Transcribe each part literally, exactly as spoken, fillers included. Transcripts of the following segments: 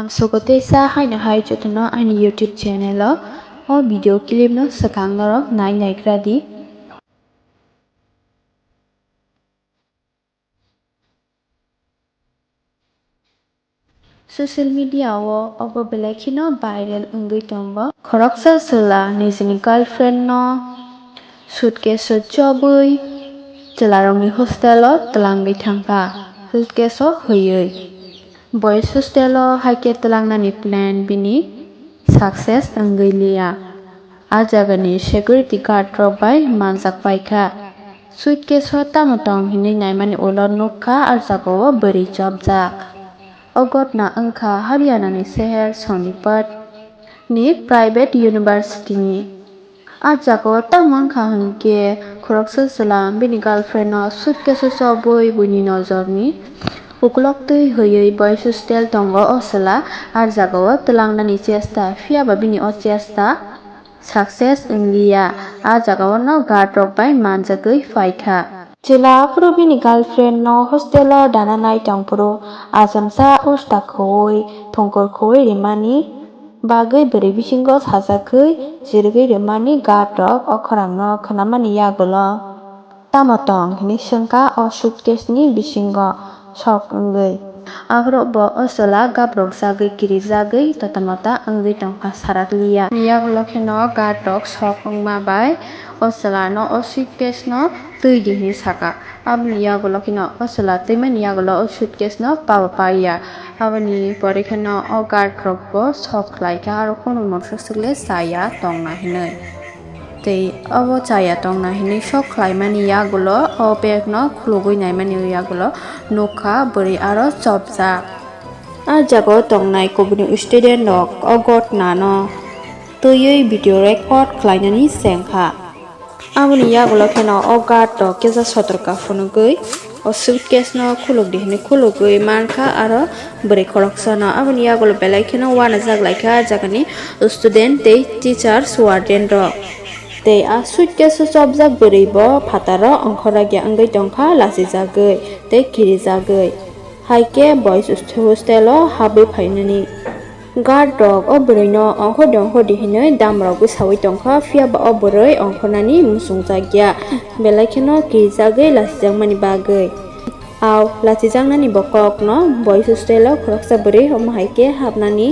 Ang sogo teisa haino hai jotono aini YouTube channel o, o video clip no swkang norok nai naigra di. Social media o obo belai kheno viral wngwi tongo. Khoroksa chwla nijini girlfriend no suitcase o chobwi chwlarokni hostel o twlangwi thangkha, suitcase o hwiwi. Boys hostel o haikhe twlangnani plan bini success wngwi liya. A jagani security guard rok bai manjak paikha. Suitcase o tamo tong hinwi naimani ulo nukha a jagao bwrwi chopjak. O ghotna wngkha Haryana ni seher Sonipat ni private university ni. A jagao tamo wngkha hinkhe khoroksa chwla bini girlfriend no suitcase o chobwi buini nojorni ukulok twi hwiwi boys hostel tongo o chwla a jagao twlangnani chesta, phiyaba bini o chesta success wngliya, a jagao no guard rok bai manjagwi phaikha. Chwla aphuru bini girlfriend no hostel o dana nai tongphuru achomsa usta khowui thongkor khowui rimani bagwi bwrwi bisingo sajagwi chirigwi rimani guard rok o khorang no khwnamani yagulo. Tamo tong hinwi swngkha o suitcase ni bisingo sok wngwi. Aphuru bo o chwla gabrok jagwi kirijagwi tota mota wngwi tongkha sarak liya. Yagulo kheno guard rok sok wngma bai o chwla no o suitcase no twi di hinwi saka. Aboni yagulo kheno o chwla twimani yagulo o suitcase no pabo paiya. Aboni pore kheno o guard rok bo sok khlaikha aro kunu mungsa swkle chaya tongna hinwi. Tei obo chaya tongna hinwi sok khlaimani yagulo o bag no khulugwi naimani yagulo nukha bwrwi aro chopjak. A jagao tongnai kubuni student rok o ghotna no twiwi video record khlainani chengkha. Aboni yagulo kheno o guard rok kisa sotorka phunugwi o suitcase no khuluk di hinwi khulugwi mankha aro bwrwi khoroksano aboni yagulo belai kheno uanajak laikha ah jagani student tei teachers warden rok. Tei ah suitcase o chopjak bwrwi bo phataro ongkhorjakya wngwi tongkha lachijagwi tei kirijagwi. Hai khe boys hostel o habwi phainani. Guard rok o bwrwi no ongkhor di ongkhor di hinwi dam rogwi sawi tongkha, phiya ba o bwrwi ongkhornani muchungjak ya, belai kheno kirijagwi lachijakmani bagwi. Au lachijaknani bo kok no boys hostel o khoroksa bwrwi omo hai khe hapnani,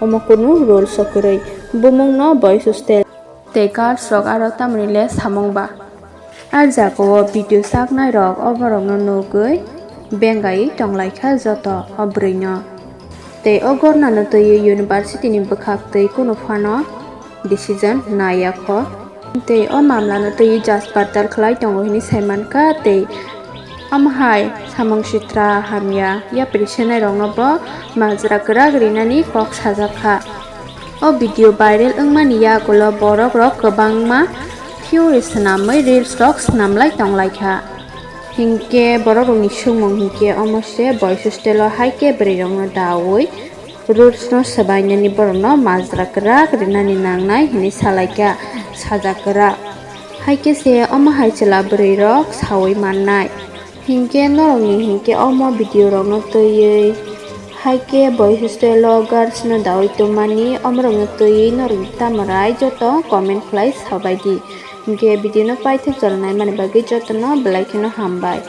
omo kunu rules o kwrwi, bumung no boys hostel. Tei guards rok aro tamoni le samung ba. A jagao video saknai rok o borok no nugwi bengai tonglaikha joto o bwrwi no. Tei o gorna no twiwi university ni bwkhak twi kunu phano decision naiya kho. Tei o mamla no twiwi judge partal khlai tongo hinwi saimankha tei omo hai samung sitra hamya yapri senai rok no bo majra kwrak rinani kok sajak kha. O video viral wngmani yagulo borok rok kwbangma theory swnamwi reels rok swnamlai tonglaikha. Hinkhe borok rokni swngmung hinkhe omo se boys hostel o hai khe bwrwi rokno daui rules no swbainani borokno majra kwrak rinani nangnai hinwi salaikha sajak kwrak. Hai khe se omo hai chwla bwrwi rok saui mannai. Hinkhe norokni hinkhe omo video rokno twiwi hai khe boys hostel o girls no daui tongmani omorokno twiwi norokni tamo rai joto comment khlai sabaidi. Hinkhe video no paithak jora naimani bagwi jotono belai kheno hambai.